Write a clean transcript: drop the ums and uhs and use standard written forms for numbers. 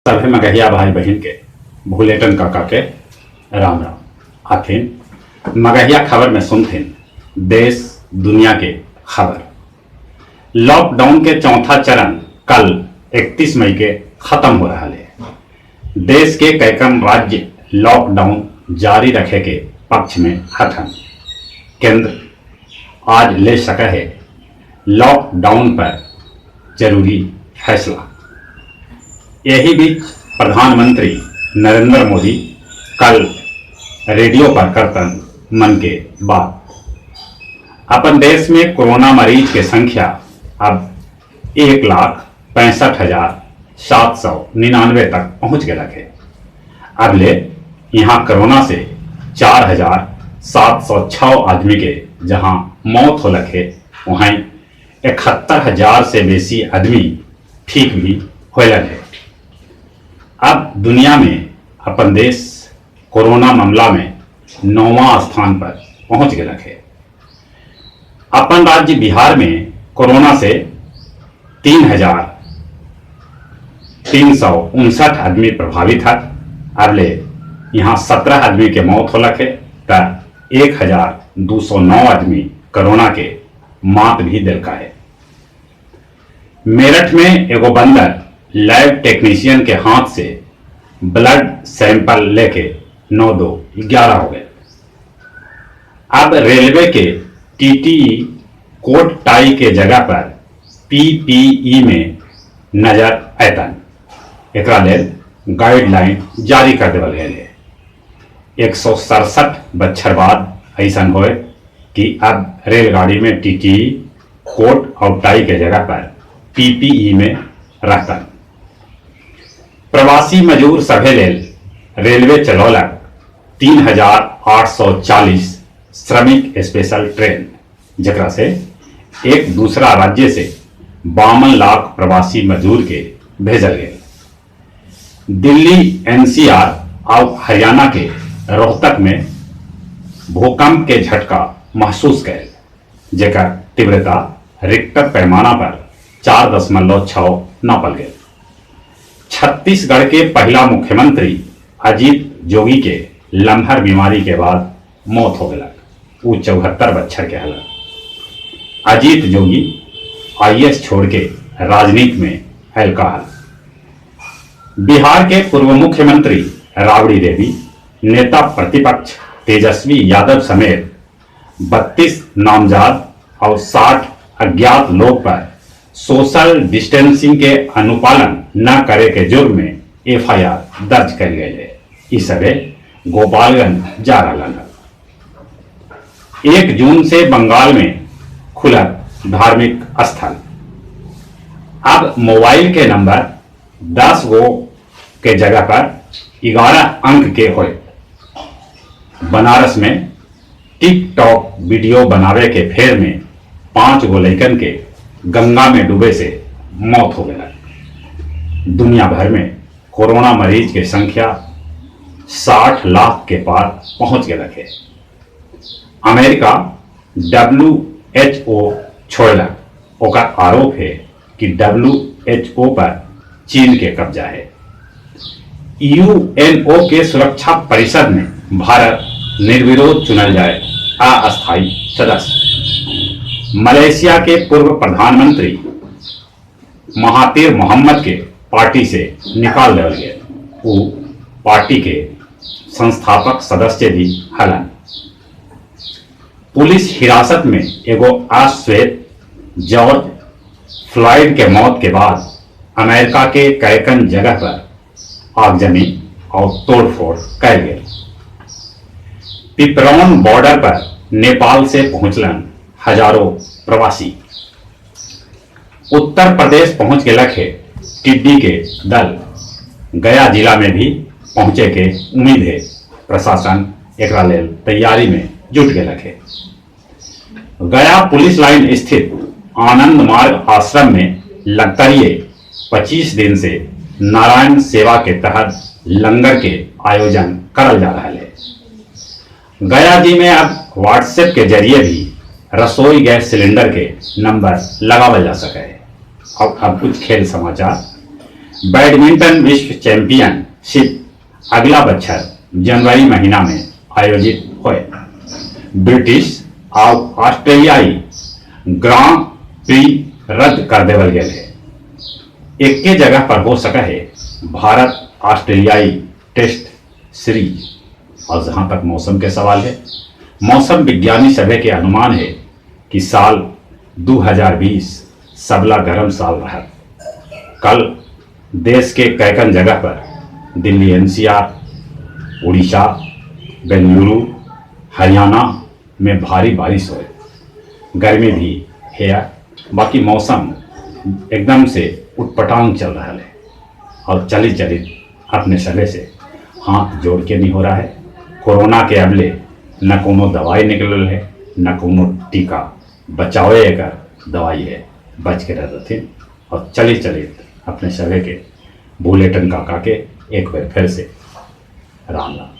सभे मगहिया भाई बहिन के भुलेटन काका के राम राम। आथिन मगहिया खबर में सुनथिन देश दुनिया के खबर। लॉकडाउन के चौथा चरण कल 31 मई के खत्म हो रहा है। देश के कैकन राज्य लॉकडाउन जारी रखे के पक्ष में हथन। केंद्र आज ले सके है लॉकडाउन पर जरूरी फैसला। यही बीच प्रधानमंत्री नरेंद्र मोदी कल रेडियो पर करतन मन के बात। अपन देश में कोरोना मरीज के संख्या अब 1,65,799 तक पहुंच गया है। अब ले यहाँ कोरोना से 4,706 आदमी के जहां मौत हो है, वहीं 71,000 से बेसी आदमी ठीक भी होलन है। अब दुनिया में अपन देश कोरोना मामला में 9वां स्थान पर पहुंच गया है। अपन राज्य बिहार में कोरोना से 3,359 आदमी प्रभावित है। अब ले यहाँ 17 आदमी के मौत होलक है त 1,209 आदमी कोरोना के मात भी दिलका है। मेरठ में एगो बंदर लैब टेक्नीशियन के हाथ से ब्लड सैंपल लेके 9-2-11 हो गए। अब रेलवे के टीटीई कोट टाई के जगह पर पीपीई में नजर अयतन। एकरा लेल गाइडलाइन जारी कर देवल गए है। 167 बच्छर बाद ऐसा होए कि अब रेलगाड़ी में टीटीई कोट और टाई के जगह पर पीपीई में रहतन। प्रवासी मजदूर सभे लेल रेलवे चलौलक 3,840 श्रमिक स्पेशल ट्रेन, जकरा से एक दूसरा राज्य से 52 लाख प्रवासी मजदूर के भेजल गए। दिल्ली एनसीआर और हरियाणा के रोहतक में भूकंप के झटका महसूस कैल, जेकर तीव्रता रिक्टर पैमाना पर 4.6 नापल गए। छत्तीसगढ़ के पहला मुख्यमंत्री अजीत जोगी के लम्हर बीमारी के बाद मौत हो गया। वो 74 बच्छर के हलन। अजीत जोगी आईएएस छोड़ के राजनीति में हल्का हल। बिहार के पूर्व मुख्यमंत्री राबड़ी देवी, नेता प्रतिपक्ष तेजस्वी यादव समेत 32 नामजद और 60 अज्ञात लोग पर सोशल डिस्टेंसिंग के अनुपालन न करे के जुर्म में एफआईआर दर्ज कर गए है। इस सबे गोपालगंज जा रहा है। 1 जून से बंगाल में खुला धार्मिक स्थल। अब मोबाइल के नंबर 10 गो के जगह पर 11 अंक के होए। बनारस में टिकटॉक वीडियो बनावे के फेर में 5 गो लइकन के गंगा में डूबे से मौत हो गया। दुनिया भर में कोरोना मरीज के संख्या 60 लाख के पार पहुंच गया है। अमेरिका WHO छोड़ला, ओकर आरोप है कि WHO पर चीन के कब्जा है। यूएनओ के सुरक्षा परिषद में भारत निर्विरोध चुनल जाए अस्थायी सदस्य। मलेशिया के पूर्व प्रधानमंत्री महातिर मोहम्मद के पार्टी से निकाल देवल गए। वो पार्टी के संस्थापक सदस्य भी हलन। पुलिस हिरासत में एगो अश्वेत जॉर्ज फ्लॉयड के मौत के बाद अमेरिका के कैकन जगह पर आगजनी और तोड़फोड़ कैल गए। पिपरौन बॉर्डर पर नेपाल से पहुंचलन हजारों प्रवासी। उत्तर प्रदेश पहुंच गए है टिड्डी के दल। गया जिला में भी पहुंचे के उम्मीद है। प्रशासन एकरा लेल तैयारी में जुट गए है। गया पुलिस लाइन स्थित आनंद मार्ग आश्रम में लगतरिये 25 दिन से नारायण सेवा के तहत लंगर के आयोजन करल जा रहा है। गया जी में अब व्हाट्सएप के जरिए भी रसोई गैस सिलेंडर के नंबर लगावल जा सके है। अब कुछ खेल समाचार। बैडमिंटन विश्व चैंपियनशिप अगला बच्छर जनवरी महीना में आयोजित होए। ब्रिटिश आउ ऑस्ट्रेलियाई ग्रां प्री रद्द कर देवल गेल हे। एक्के जगह पर हो सके हे भारत ऑस्ट्रेलियाई टेस्ट सीरीज। और जहां तक मौसम के सवाल है, मौसम विज्ञानी सभे के अनुमान है कि साल 2020 सबला गरम साल रहा। कल देश के कैकन जगह पर दिल्ली एनसीआर, उड़ीसा, बेंगलुरु, हरियाणा में भारी बारिश होए। गर्मी भी है, बाकी मौसम एकदम से उटपटांग चल रहा है और चली चली अपने सभे से हाथ जोड़ के नहीं हो रहा है। कोरोना के अबले न कोनो दवाई निकलल है, न कोनो टीका, बचावे एकर दवाई है। बच के रह रथिन और चली चली अपने सभे के बुलेटिन काका के एक बार फिर से राम राम।